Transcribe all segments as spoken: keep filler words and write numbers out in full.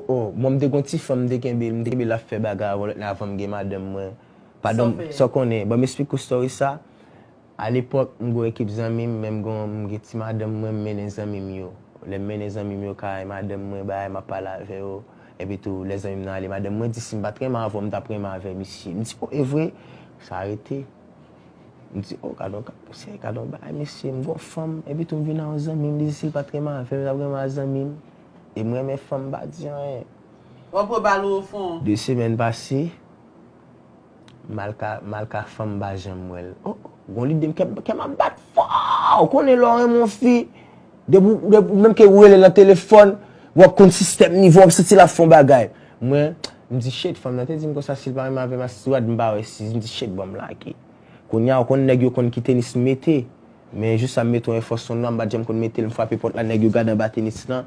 Oh, bon, m te gon ti fanm, m te kenbe, m te kenbe l ap fè bagay avè lòt nèg avan m gen madanm mwen. Padan, sa w konnen, ban m esplike w story sa. Alepòk, m gon ekip zanmi m, men m gon, m gen ti madanm mwen, m mennen zanmi m yo. Lè m mennen zanmi m yo kay madanm mwen, bagay, m ap pale avè yo. Epi tou, lè zanmi m nan ale, madanm mwen di si m pa t renmen avè w, m t ap renmen avè misye. M di, oh, e vre? Sa rete. M di, oh, gad on ka-, se, gad on bagay, mesye, m gon fanm. Epi tou, m vin a yon zanmi m, li di si l pa t renmen avè m, l t ap renmen a zanmi m. E m renmen fanm, m pa di anyen. W ap pran bal ou o fon. De semèn pase, m al ka, m al ka fanm, m pa janm wè l. Oh, gon lide m, kè m, kè m ap bat fò. Ou konnen lè w renmen yon fi, depi, depi menm ke ou rele l nan telefòn, w ap konn sistèm nivo, w ap santi l ap fè yon bagay. Mwen, m di, shit, fanm nan te di m konsa, si l pa renmen avè m, a si w a di m pa wè si, m di, shit, bon, m lage. Kounye a, ou konn nèg yo konn ki tenis m mete. Men jou sa m mete yon Air Force One nan, m pa t janm konn mete l, m frape pòt la, nèg yo gade anba tenis lan.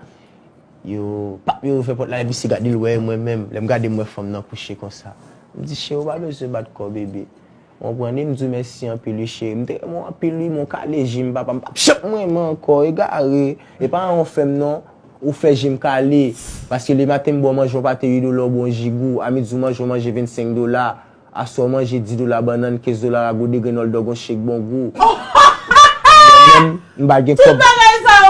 Yo, pap, yo ouvè pòt la, epi se gade l wè mwen menm. Lè m gade m wè fanm nan kouche konsa. M di, cheri, ou pa bezwen bat kò w, bebe. Ou konprann, e m di w mèsi anpil wi, cheri. M te renmen w anpil wi, men w kale je m, papa, m pap janm renmen ankò, egare. E pa yon fè m non, ou fè je m kale. Paske lematen m ba w manje yon pate uit dola, ou ba w jigou. A midi w manje, w manje vennsenk dola. Aswè w manje dis dola bannann, kenz dola rago, de grenn òldòg, yon chek bon gou. Mwen menm, m pa gen kòb.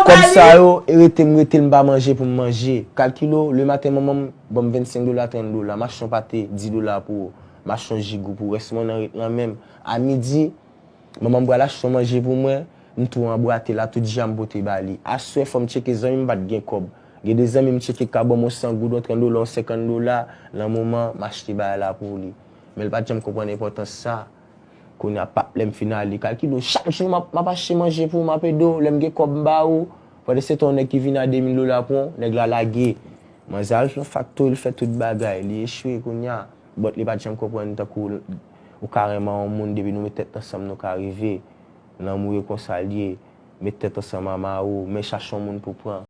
Kòb sa yo, e rete m rete l, m pa manje pou m manje. Kalkile w, lematen manman m ban m vennsenk dola, trant dola, m achte yon pate dis dola pou ou, m achte yon jigou pou ou, rès mwen nan ret nan men m. A midi, manman m pral achte yon manje pou mwen, m tou anbwate la, tout jan m pote ba li. Aswè fò m tcheke zanmi m, m pa t gen kòb. Gen de zanmi m tcheke k ka ban m yon san goud, yon trant dola, yon senkant dola, nan moman m achte bagay la pou li. Men l pa t janm konprann enpòtans sa. Kounye a, pap, lè m fin ale, kalkile w, chak jou m ap, m ap achte manje pou ou, m ap ede w, lè m gen kòb m ba ou. Pandan se tan, yon nèg ki vin a de mil dola pou ou, nèg la lage. Manzè al nan faktori, l fè tout bagay, li echwe kounye a. But li pa t janm konprann tankou ou ka renmen yon moun, depi nou met tèt ansanm, nou ka rive. Lanmou e konsa l ye. Met tèt ansanm a mari w, men chache yon moun pou pran.